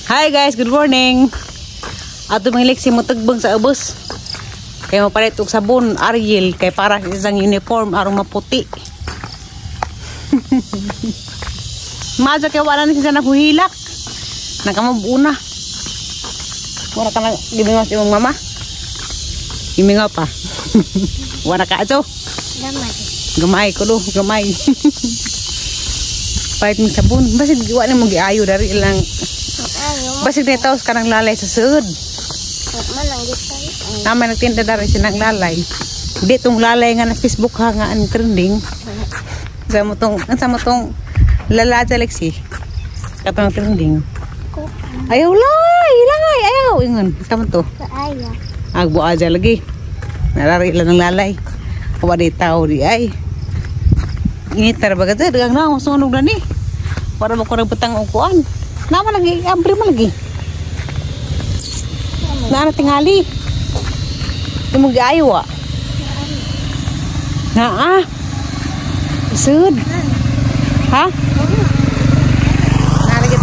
Hi guys, good morning. Ato mga Lexi mo tagbang sa ubos. Kay mapalit og sabon Ariel kay para sa isang uniform aron maputi. Maja kay wala na siya naghuhilak. Nagkamabuna. Wala ka na gimingaw sa imong mama. Gimingaw pa. Wala ka ato. Gamay. Gamay ko do, gamay. Palit ng sabon. Basig wala mo giayo dari ilang. Basig nitaos ka ng lalay sa suod. Naman nagtinda dari siya ng lalay. Di tong lalay nga na Facebook ha nga ang trending. Sa mo tong lala sa Lexi. Katong trending. Ayaw lay, lay, ayaw ingon. Sa mo to. Ayaw. Agbo aja lagi. Narari lang ng lalay. Wa di tao di ay. Initar baga jud dagang na sunog na ni. Para mo ko nagbutang og kuan. Nama lagi, abri mo lagi. Naa na tingali. Imong giayo ah. Naa. Sud. Ha? Naa lagi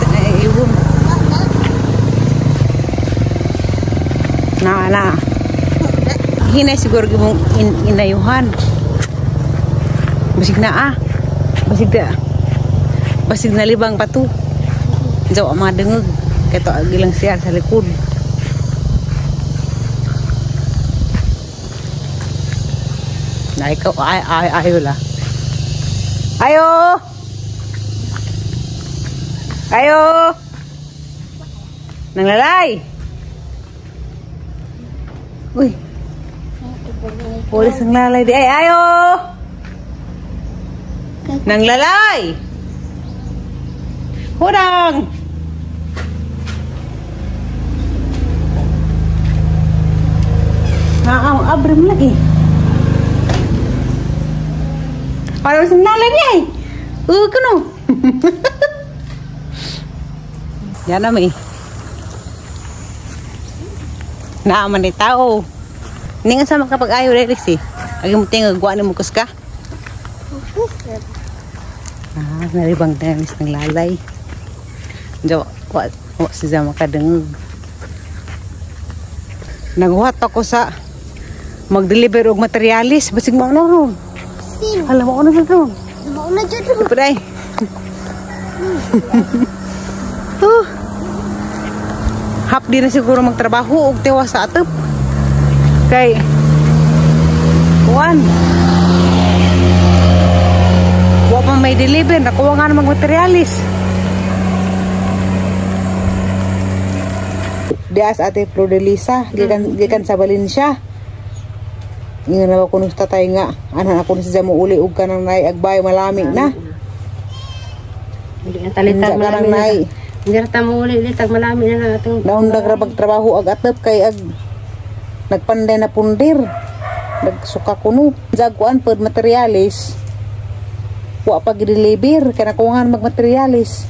iwon. Naa na. Hinay siguro imong inayuhan. Basig na ah. Basig da. Basig nalibang pa to. Jaw ang mga dengeg. Kaya to agilang siya sa likod. Na ikaw ay ay ayo la. Ayo. Ayo. Nanglalay. Uy. Pulis ang lalay di ay ayo. Nanglalay. Hurang. Naa abre mo lagi. Para sa lalay niya eh. Kuno. Yan na may. Naa man ni tao. Ningan sa makapag-ayo Lexi. Agi mo tingog wa ni mo kuska. Ah, naribang tanis ng lalay. Jawa, wa siya makadengeg. Naghuhat ako sa mag-deliver og materialis. Basig mo na ron. Sino? Alam mo na ron. Mao na jud ron. Ipaday. Hap di na siguro magtrabaho og tiwas sa atop. Kay kuan. Wa pa may deliver, nakuha nga ng magmaterialis. Dias ate Flodelisa, gikan sa Valencia. Ingon na ko nung tatay nga, anan ako na siya mo uli og kanang nay agbay malami na. Hindi na talitag malami na. Hindi na tamo uli litag malami na na atong naundag ra pagtrabaho ag atop kay ag nagpanday na pundir. Nagsuka kuno. Jagkuan pod materialis. Wa pa gi-deliver kay nakuha magmaterialis.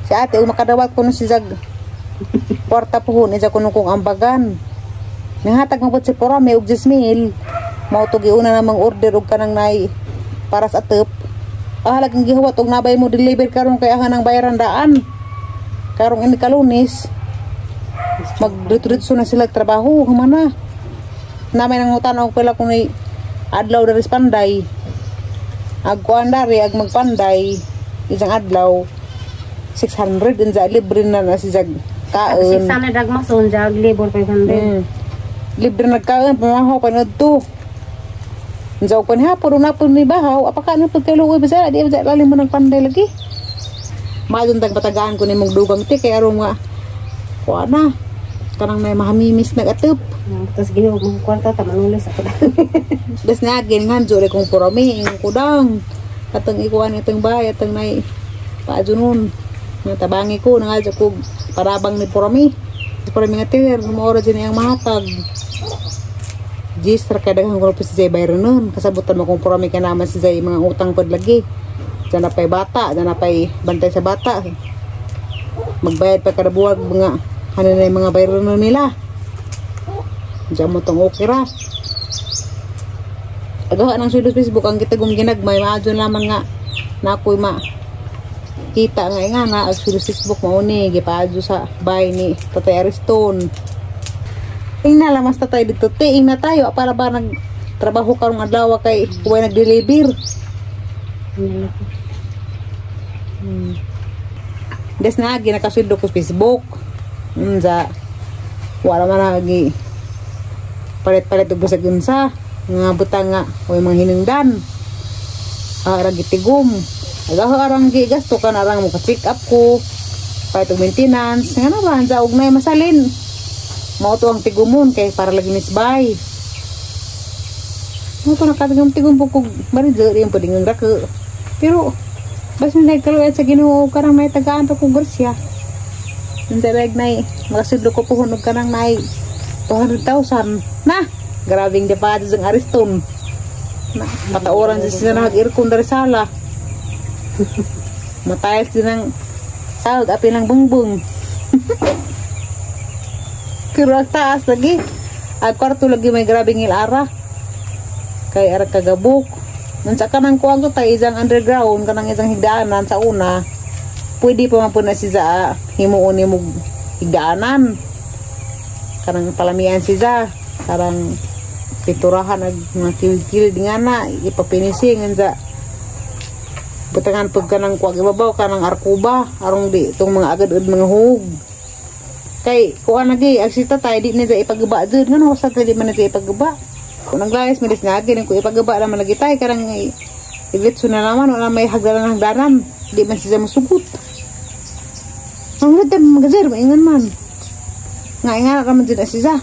Si ate og makadawat kuno si jag kwarta puhon ija kuno kong ambagan. Nihatag man pud si Porame og 10,000. Mao to giuna namang order og kanang nay para sa atop. Ah, laging gihuwat og nabay mo deliver karon kay ahan ang bayaran daan. Karong ini kalunes magdritso na sila trabaho humana. Namay nangutan og pila kun adlaw diri sa Panday. Ag kuan dari ag magpanday isang adlaw 600 unsa libre na na si jag kaon. 600 ag mason jag labor 500. Libre nagkaon pamahaw panood to. Unsa og panhapon na pud ni bahaw apaka na pud kay luoy bisaya di ba lalim mo ng panday lagi. Maadun tag patagaan ko nimong dugang ti kay aron nga kuan na kanang may mahamimis nagatop. Tapos Ginoo mo kwarta ta manulis ako. Das na gingan jure kong purami ing kudang. Atong ikuan itong bay atong nay paadjunon. Nga tabangi ko nangadyo ko parabang ni purami. Purami nga tiwer mo ra jud ang mahatag. Jis ra kay daghan ko si Zay bayron nun. Kasabutan mo kung purami ka naman si Zay mga utang pod lagi. Diyan na pay bata, diyan na pay bantay sa bata. Magbayad pa kada buwag mga ano na yung mga bayron nun nila. Diyan mo tong okay ra. Agawa ng sweldo sa Facebook ang kita kong ginagmay maadyo lamang nga na ako'y ma Kita nga nga na ag sa Facebook mao ni gipaadyo sa bay ni Tatay Ariston. Ingna lang mas tatay dito te, ingna tayo para ba nag trabaho karong adlaw kay kuway nag-deliver. Des na agi nakasweldo ko sa Facebook. Unsa wala man agi palit-palit og bisag unsa nga butang nga way mga hinungdan. Arang gitigom. Agaho arang gigasto kan arang mo check up ko. Palit og maintenance. Nga na ba sa og nay masalin. Mao to ang tigumon kay para lagi nisbay. Mao to nakatigom tigom po kog maridyo rin pwede nga rako. Pero basta nagkaluyan sa Ginoo karang may tagaan pa kong grasya. Unsa reg nay makasudlo ko puhon og kanang nay 200,000 na. Grabing deposit ang Ariston. Na, patauran sa sila nag-aircon dari sala. Matayos din ang sahog, api ng bungbong. Pero ang taas lagi. Ang kwarto lagi may grabing ilara. Kay ara kagabok. Nung sa kanang kuwang ko tayo isang underground, kanang isang higdaanan sa una, pwede pa man po na siya himuon ni mo higdaanan. Kanang palamian siya. Karang piturahan ag mga kilid-kilid nga na, ipapinising sa butangan pag kanang kuwag ibabaw kanang arkuba arong di itong mga agad-agad mga hug. Kay kuan lagi ag si tatay di niya ipagaba jud ngano sa di man niya ipagaba. Kung naglayas milis na agi ko ipagaba naman lagi tay karang ibitso na naman wala may hagdanan hagdanan di man siya masugot. Ang ganda magazer maingon man. Nga ingan ra man jud na siya.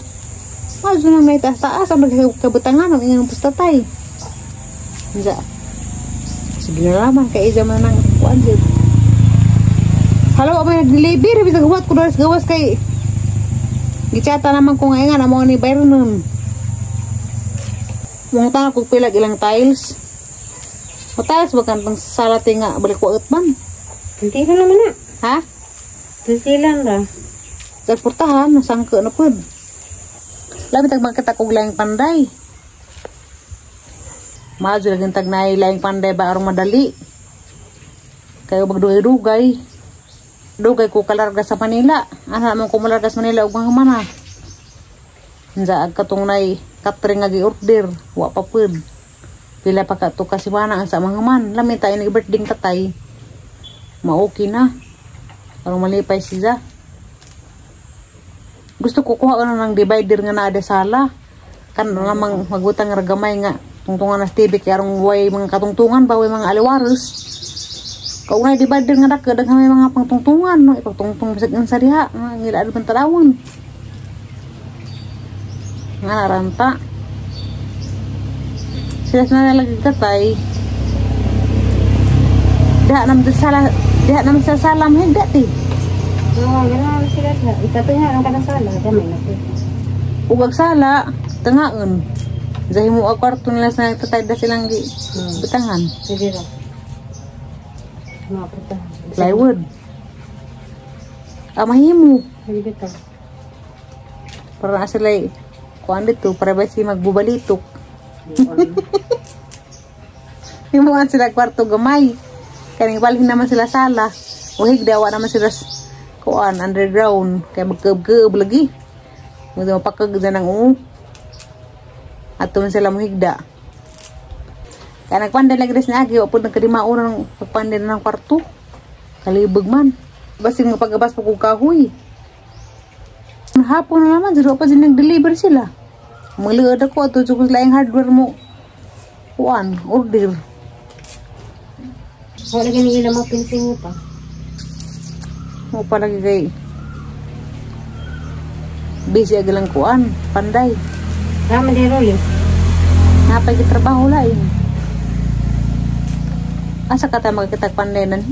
Maso nang may taas-taas ang nagkabutangan ang ingon tatay. Unsa? Sige na naman kay isa man nang kuan jud. Halaw may nag-deliver bisag huwat ko dali sa gawas kay gichata naman ko nga ingan amo ni Byron. Mong tanga kog pila ilang tiles. O tiles ba kan pang sala nga balik waot man. Tultilan naman na. Ha? Tultilan ra. Sa portahan nasangko na pud. Labi tag makita kog laing panday. Maadyo lagi tag naay laing panday ba arong madali. Kayo magdugay-dugay. Dugay ko kalarga sa Manila. Ana man ko malarga sa Manila ug mga mana. Unsa ag katong nay katring nga gi-order, wa pa pud. Pila pa ka to ka semana ang sa mga man. Lami tayo nag-birthday tatay. Ma-okay na. Arong malipay siya. Gusto ko kuha na ng divider nga naa sala. Kan namang magbutang ra gamay nga tungtungan na TV kay arong way mga katungtungan ba way mga aliwaros. Kaunay divider nga dako daghan may mga pangtungtungan no ipagtungtong bisag unsa diha nga ngila man talawon. Nga naranta. Sila na lagi katay. Diha naman sa sala, diha naman sa sala mahigda ti. Oo, gano'n sila. Ikatunga ang kanang sala, gamay na po. Ug ang sala, tangaon. Zahimo ang kwarto nila sa tatay da silang gi butangan. Sige ra. Mga puta. Plywood. Ah, mahimo. Sige bitaw. Para na sila kuan dito, para ba si magbubalitok. Himuan sila kwarto gamay. Kaning balhin naman sila sala. O higda, wa naman sila kuan underground. Kaya magkab-kab lagi. Mudo mapakag dyan ang oo. Ato man sila mohigda. Kaya nagpanday lagi rin na agi, wa po nagkadimao ng pagpanday na ng kwarto. Kalibog man. Basing mapagabas pa kong kahoy. Hapon na naman, zero pa din nag-deliver sila. Magliad ako, ato sa laing hardware mo. Kuan, order. Wala gani ila mga pinsin pa. Mo pa lagi kay busy ag lang kuan, panday. Raman di roli. Napay trabaho lain. Asa ka tayo makikita panday nan?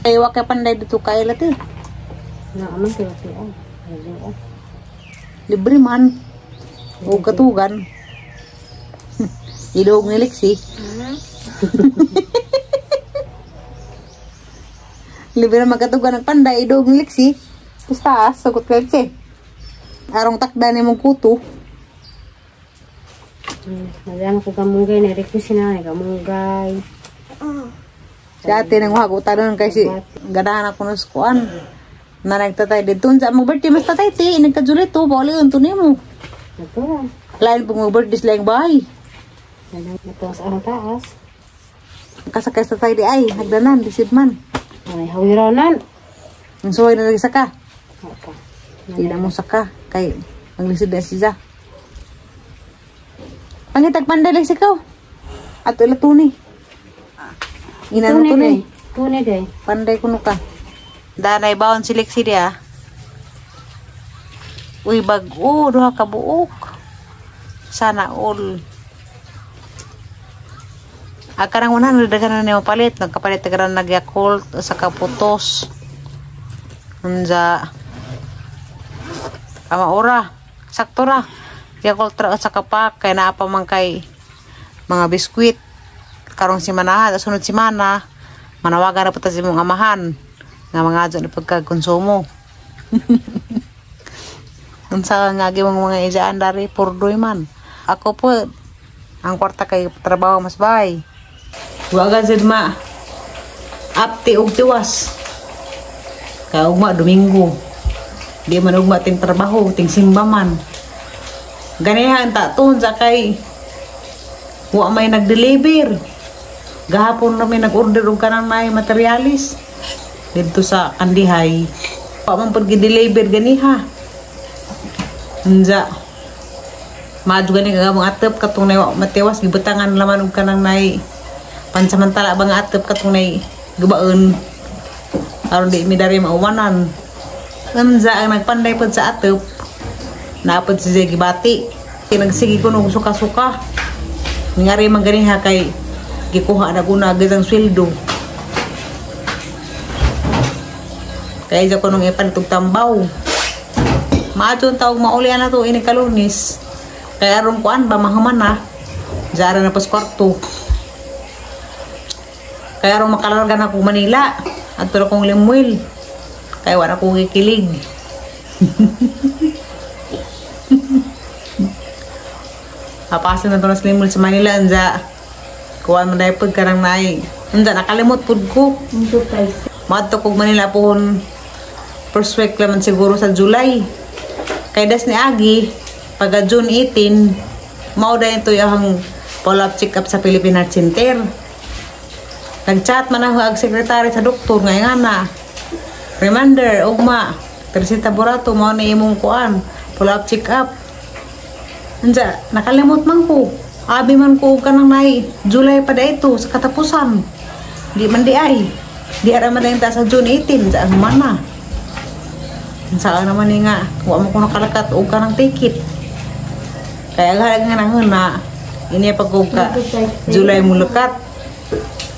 Ay, wa kay panday dito kay lati. Na aman kay wati oh. Oh. Libre man. O katugan. Ilog ni Lexi. Libre man magkatugan ng panday, idog ni Lexi. Basta, sagot ka Lexi. Arong takda ni mong kuto. Nagano ko kamunggay na request na kamunggay. Si ate nang wag utanon kay si ganahan ako nus kuan. Na nagtatay dito sa mag birthday mas tatay ti nagkajulit to bali unto nimo. Ito. Lain pong mag birthday sila yung bahay. Ito sa ang taas. Kasakay sa tatay di ay nagdanan lisod man. Ay, hawiranan. Ang suway na saka. Okay. Di na mo saka kay maglisod na siya. Pangitag panday sikaw. Ato ila tuni. Inano tuni. Tuni day. Panday kuno ka. Danay bawon silik si dia. Uy bag-o duha ka buok. Sana all. Akarang 100 daghan na nimo palit, nagkapalit ka nag Yakult sa kaputos. Unsa Ama ora, sakto ra. Yakult ra sa kapak kay naa pa man kay mga biskwit. Karong simana, sunod simana, manawagan na po ta sa imong amahan nga mga adyo na pagkakonsumo. Unsa nga mong mga ijaan dari purdoy man. Ako po ang kwarta kay trabaho mas bay. Wa gid ma. Apti og tiwas. Kay ugma Domingo. Di man ugma ting trabaho, ting simba man. Ganihan ta tun sa kay wa may nag-deliver. Gahapon na may nag-order og kanang may materialis didto sa Kandihay. Wa man pud gi-deliver ganiha. Unja. Maadyo gani nga mga atep katong nay wa matiwas gibutangan laman og kanang nay pansamantala ba nga atep katong nay gubaon aron di mi dari mauwanan. Unja ang nagpanday pod sa atep naapod si Zay gibati. Nagsige ko nung suka-suka. Ngari man ganiha kay gikuha na guna agad ang sweldo. Kaya dyan ko nung ipalit og tambaw. Maadyo ang tawag maulian na to ini kalunis. Kaya aron kuan ba mahuman na. Diyan na pas kwarto. Kaya aron makalarga na ako Manila. At pero kong limuil. Kaya wala akong kikilig. Hapasin na to na sa limuil sa Manila. Anja, kuan man dahil pag karang naay. Anja, nakalimot pud ko. Maadto kog Manila pohon first week laman siguro sa July. Kay das ni Agi, pagka June 18, mao dahil ito yung follow-up check-up sa Philippine Heart Center. Nag-chat man ako ang sekretary sa doktor, ngayon nga na. Reminder, ugma, Teresita Borato, mao na imong kuan, follow-up check-up. Anja, nakalimot man ko. Abi man ko og kanang nay, July pa da ito, sa katapusan. Di man di ay. Di ara man na ta sa June 18, sa man na. Saan naman ni nga, wa mo ko nakalakat og kanang ticket. Kaya halag nga nang na, ini pag ka July mulakat.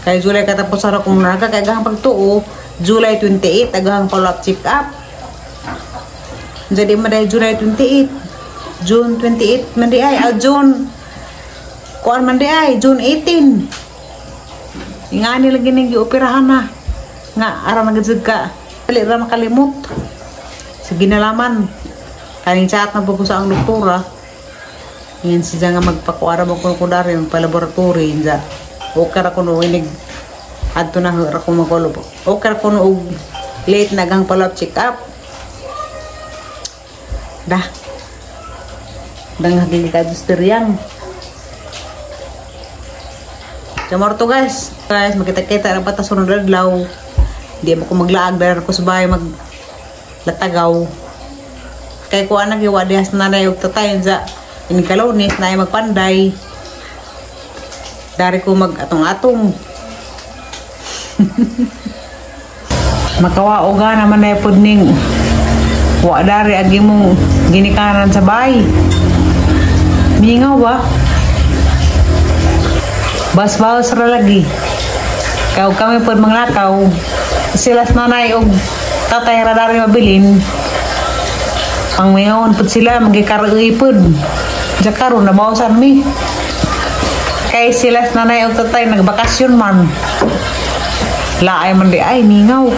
Kaya July katapusan ako muna kaya agahang pagtuo, July 28, agahang follow-up check-up. Jadi man dahil July 28, June 28 man di ay, June, kuan man di ay, June 18. Ingani lagi ning gioperahan na. Nga, ara nagadzag ka. Dali ra makalimot. Sige na laman. Kaning chat na po ko sa ang doktora. Ngayon siya nga magpakuara mo kuno dari magpa-laboratory inja. Okay ra kuno inig adto na ra ko magkulo. Okay ra kuno og late na gang follow-up check up. Dah. Dang hagili ka dusteryang. Chamorto guys. Guys, magkita-kita ra pa ta sunod adlaw. Di mo ko maglaag dahil ko sa bahay mag latagaw. Kay kuan na giwa dihas nanay og tatay sa inikalonis na ay magpanday. Dari ko mag atong-atong. Makawaoga naman na pud ning wa dari agi mong ginikanan sa bahay. Mingaw ba? Basbaos ra lagi. Kay kami pud manglakaw. Sila sa nanay og tatay ra dari mabilin. Pangmingawan pud sila magikaroy pud. Diya karon nabawasan mi. Kay sila sa nanay og tatay nagbakasyon man. Laay man di ay mingaw.